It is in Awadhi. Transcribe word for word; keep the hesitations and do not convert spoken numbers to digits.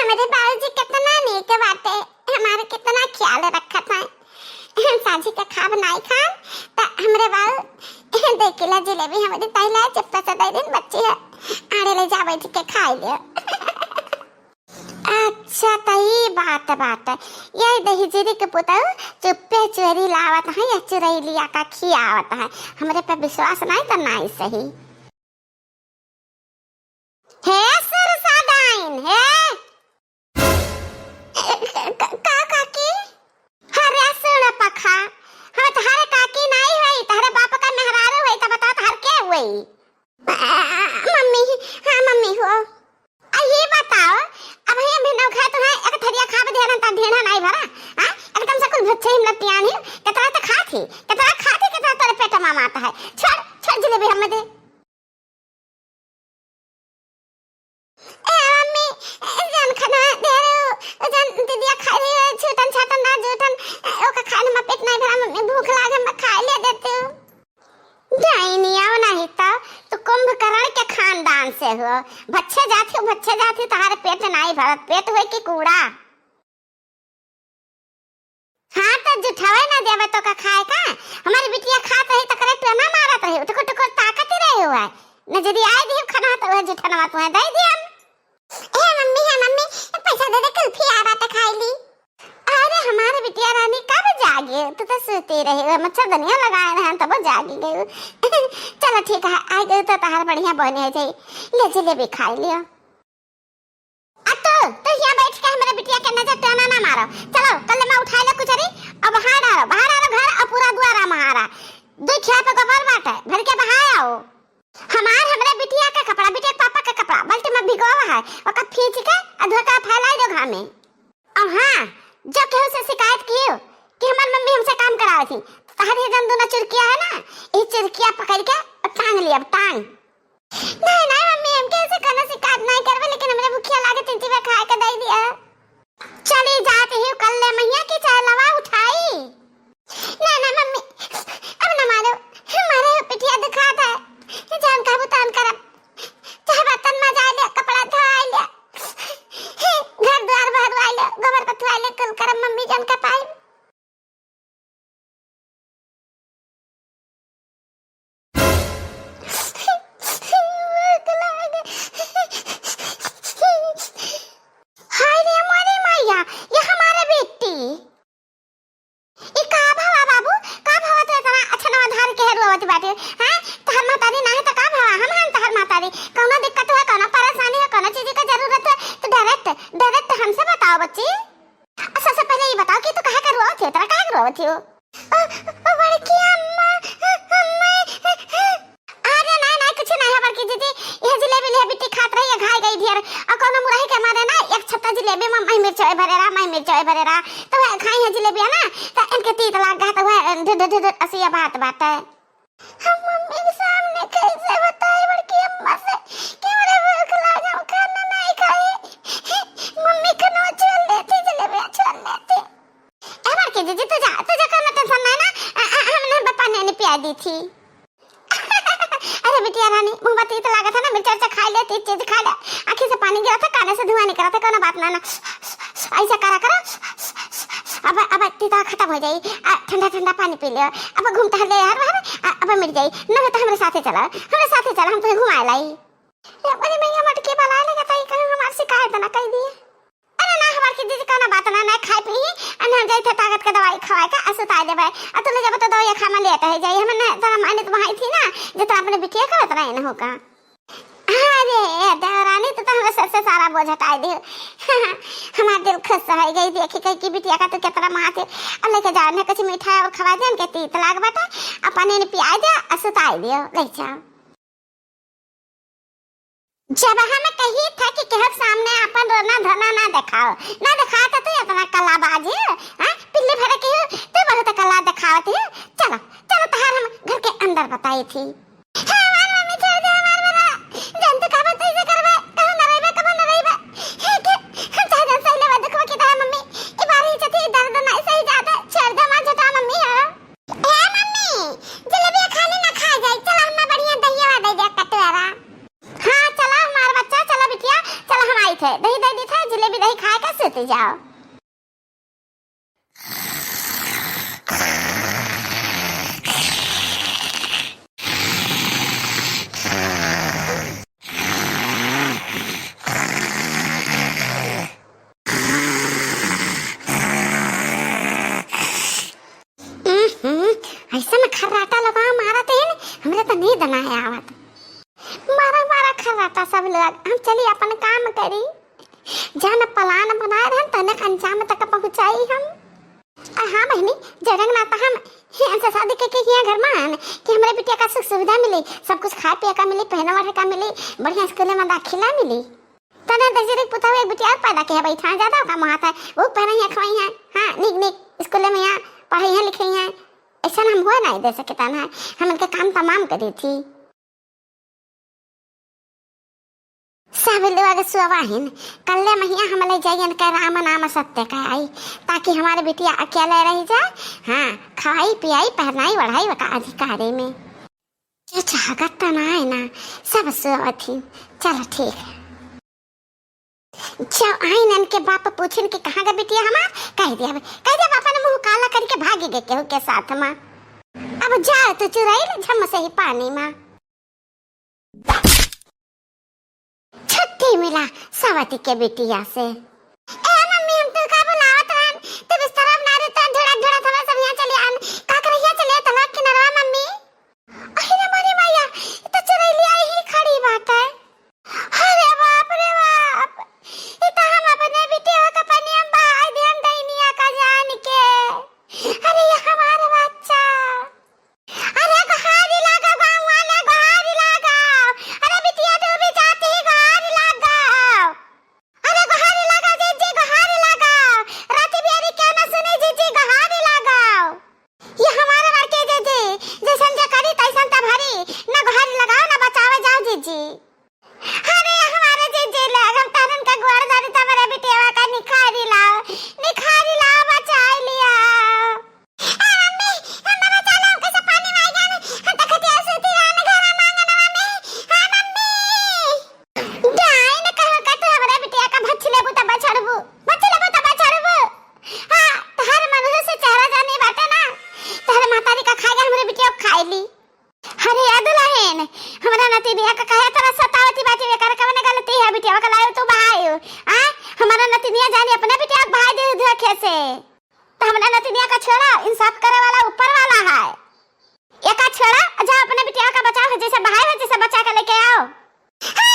हमरे बाबूजी कितना नीक बाटे, हमार कितना ख्याल रखत हैं। हम साझी के खाब नाई खान, त हमरे बाबू दे किलो जिलेबी हमरे ताई ला चुप्पे से दे दिन, बच्ची है, आड़े ले जा बैठ के खाई लियो। अच्छा, त ई बात बाटे। ये दहिजरी के पुतऊ चुप्पे चोरी लावत है या चुरैलिया का खियावत है। हमरे पे विश्वास नाई त नाई सही। हे सुरसादाइन, हे। क-, क-, का काकी? अरे सुन पखा, हम तोहरे काकी नाई हई, तोहरे बाप का मेहरारू हई, त बता तोहर के हुई? आ, मम्मी, हाँ मम्मी हो। आ ये बताओ, अब ये महीना खा तो है, एक थरिया खाब दे ना, त ढेढ़ा नाई भरा, हाँ? एकदम से कुल भुच्छे ही लतियान ही, कितना तो खात ही, कितना खात ही, कितना तोरे पेट में माता है। छोड़, छोड़ जिलेबी हमें दे। ए मम्मी, ए जान खाना दे रे, ए जान दीदिया खाई रही है, छूटन छाटन ना जूठन, ए, ओका खाए में पेट नहीं भरा मम्मी, भूख लागे, मैं खाए ले देती हूँ। जाइनी आओ नहीं तो, तू कुंभकर्ण के खानदान से हो, भच्छे जाती हो, भच्छे जाती हो, तोहार पेट नहीं भरत, पेट हुए कि कूड़ा। हाँ, त जुठावे ना देवे तो का खाए का? हमारी बिटिया खात रही त करे टोना मारत रही, टुकुर टुकुर ताकत ही रही हुआ है। न जदी आए दिहु खाना त वह जुठनवा तुहे दे दिहन। ए मम्मी, हे मम्मी, पैसा दे दे, कुल्फी आ बाटे खाई ली। अरे हमारे बिटिया रानी कब जागे? तू तो सोती रही, वह मच्छरदनिया लगाए रहन तब जागी गई। चलो ठीक है, आ गई तो तहार बढ़िया बने हो जाई। ले जलेबी खाई लियो। आ तू, तू यहाँ बैठ के हमरे बिटिया के नजर टोना ना मारो। चलो, कल मैं उठाए ले कुचरी, अब बाहर डालो, बाहर डालो घर और पूरा दुआरा महारा। दो खिया पे गोबर बाटे, भर के बहाए आओ। हमार हमरे बिटिया के कपड़ा, बिटिया के पापा के कपड़ा, बाल्टी में भिगोवा है, ओका फींच के आ धो के फैलाई दो घाम में। और हाँ, जो केहू से शिकायत कियो कि हमार मम्मी हमसे काम करावत ही, तो तहर ये जन दोनों चुरकिया है ना, ये चुरकिया पकड़ के टांग लिया, टांग। नहीं, नहीं मम्मी, हम केहू से कोनो शिकायत नहीं करबे, लेकिन हमरे भूखिया लागे, तीन चीज खाए के दे दिया। चली जात ही कल्ले मैया की चहलवा उठाई। ना, ना मम्मी, अब ना मारो, हमारे पिठिया दुखात है, जान का भुतान करब, चाहे बर्तन मजा ले, कपड़ा धोआ ले, घर द्वार बहरवा ले, गोबर पथवा ले, कुल करब मम्मी, जान का पाई। हाय रे मोरे मैया, ये हमारे बेटी। ई का भवा बाबू, का भवा तू इतना अछनवा धार के रोवत बाटे? हैं? तहर महतारी ना है तो का भवा? हम हन तहर महतारी। कौनो दिक्कत है, कौनो परेशानी है, कौनो चीज का जरूरत है तो direct, direct हमसे बताओ बच्ची। अच्छा, सबसे पहले ये बताओ कि तू काहे का रोवत हो, तोरा काहे का रोवत हो? ओ, ओ, बड़की अम्मा, अम्मा, अरे नहीं, नहीं, कुछ नहीं है बड़की दीदी, यह जिलेबी लिया बिट्टी खात रही है, घाई गई ढेर, और कोनो मुरही के मारे ना, एक छत्ता जिलेबी में मैं मिर्च भरे रहा, मैं मिर्च भरे रहा, तो वह खाई है जिलेबी है ना, तो इनके तीत लाग गया, तो वह ढु-, ढु-, ढु-, ढु-, असिया बात, बात है। हम मम्मी के सामने कैसे बताए बड़की अम्मा से कि हमरे भूख लाग, हम खाना नहीं खाए? मम्मी खाना छोड़ लेती, जलेबियाँ छोड़ लेती। ए बड़की जीजी, तू जा, तू जा, कोनो tension नहीं ना, आ, आ, हमने बप्पा ने पिया दी थी। अरे बिटिया रानी, मुँह बा तीत लागत है ना, मिर्चा उर्चा खाई ले, तीत चीज खाई ले, आँखी से पानी गिरा था, काने से धुआं निकला था, कोनो बात ना ना, ऐसा करा करो, अब, अब तीता खत्म हो जाई, आ, ठंडा ठंडा पानी पी लियो, अब घूम टहल ले यार बाहर, आ, अब मिट जाई, न हो तो हमरे साथे चला, हमरे साथे चला, हम तुझे घुमाए लाई। ये बड़ी मैया मटकी बलाए लगे तो ये कहीं हमार शिकायत ना कह दिए। अरे ना, हमार के दीदी कोनो बात ना, ना खाए पी, अन हम जाई थे ताकत के दवाई खवाए के, आ सुताए देबे, आ तू ले जाबे तो दवाई खा में लेट है जाई, हम ना तोरा माने तो वहाँ थी ना, जितना अपने बिटिया का उतना ही ना होगा। अरे देवरानी, तू तो हमें सबसे सारा बोझ हटाए दे। हमार दिल खुश हो गई, देखी कही कि बिटिया का तू कितना माँ थे, और लेके जाओ ना कुछ मिठाई और खवा दे, उनके तीत लाग बटा, आ पानी ने पियाए दे, आ सुताए दे, ले जाओ। जब हम कही था कि केहू के सामने आपन रोना धोना ना देखाओ, ना देखाओ तो तू इतना कलाबाज है, हाँ? पिल्ली भरे की हो, तू बहुत कला देखावत है। चलो, चलो तहार हम घर के अंदर बताई थी। हे हमार मम्मी छोड़ दे, हमार बड़ा जान तो काबा तू इसे करबे, कहूँ ना रहबे, कबो ना रहबे। हे के, हम चाहे जन सही लेवा दुखवा की तरह मम्मी, ई बारी चथी दर्द ना सही ज्यादा, छोड़ दे हमार झटा मम्मी हो। हे मम्मी, जलेबिया खाली ना खा जाई, चलो हमें बढ़िया दहिया दे दे कटोरा। हाँ, चला हमार बच्चा, चला बिटिया, चला हम आई थे, दही दे दी थे, जिलेबी दही खाए के सुत जाओ। हम्म, ऐसन खर्राटा लोग मारत हैं, हमरे तो नींद ना है आवत। मारा, मारा खर्राटा सब लोग, हम चली अपन काम करी। जौन plan बनाए रहन, तने अंजाम तक पहुँचाई हम। आ हाँ बहिनी, जरंग ना तो हम हियाँ से शादी के, के हियाँ घर मान कि हमरे बिटिया का सुख सुविधा मिली, सब कुछ खाए पिए का मिली, पहने ओढ़े का मिली, बढ़िया स्कूल में दाखिला मिली। तने दहिजरी के पुतहु एक बिटिया और पैदा किया बैठा, ज्यादा का मुहात है, वो पहना ही खवाई है। हाँ, निक निक स्कूल में यहाँ पढ़ाई है, लिखाई है, ऐसा हम हुए नहीं दे सके तना है, हम इनके काम तमाम करी थी। सब लोग सुवाहिन, कल्ले महिया हम ले जाइयन के राम नाम सत्य का आई, ताकि हमारे बिटिया अकेले रह जाए। हाँ, खाई पियाई पहनाई ओढ़ाई ओका अधिकारी में। के चाहत त ना है ना, सब सुवाथिन। चल ठीक है। जब आइन इनके बाप पूछिन कि कहाँ गए बिटिया हमार, कह दिया, कह दिया पापा ने मुँह काला करके भागी गए केहू के साथ मा। अब जाए तो चुराई ले झम से ही पानी मा। छुट्टी मिला सवती के बिटिया से। ए मम्मी, हम तो का बुलावत रहन, तू बिस्तरा बना दे, तो ढेड़ा ढेड़ा थोड़ा सब यहाँ चले आन, का कर यहाँ चले तलाक किनारवा मम्मी? अरे रे मोरी मैया, ई तो चुरैलिया ही खड़ी बाटे। अरे बाप रे बाप, ई तो हम अपने बिटिया का पनिया में बहाई दिहन डैनिया का जान के। अरे ये हमारा बच्चा। अरे गोहारी लागो गाँव वाले, गोहारी लागो। अरे बिटिया डूबी जाती, गोहारी लागो। अरे गोहारी लागो जीजी, गोहारी लागो। राती बियारी क्यों ना सुनी जीजी, गोहारी लागो। ये हमारे लड़के जीजी, जैसन जे करी तैसन त भरी, ना गोहारी लगाओ ना बचावे जाओ जीजी। अरे हमारे जीजी लोग, हम तहनन का गोड़ धरी त हमारे बिटियावा का निखारी लाओ, निखारी लाओ, बचाई लिया। ए मम्मी, हम बचा लो, कैसे पानी में आ गया ना, हम तो खटिया सूती रहन घर में आंगन में। हाँ मम्मी। डाइन कहो का तू हमारे बिटिया का भच्ची लेबू त बछड़बू, भच्ची लेबू त बछड़बू। हाँ, तोहर मनहू से चेहरा जानी बाटे ना, तोहर महतारी का खाएगा हमरे बिटिया खाए ली। अरे ए दुल्हन, हमरा नतिनिया का काहे तरह सतावती बाटी, एकर कवन गलती है? बिटिया का लायो तू बहायो, आ? हमरा नतिनिया जानी अपने बिटिया के बहाई दे धोखे से। तो हमरा नतिनिया का छोड़ा, इंसाफ करे वाला ऊपर वाला है। एका छोड़ा, जा अपने बिटिया का बचाओ, जैसे बहाई हो, जैसे बचा के लेके आओ। हाँ,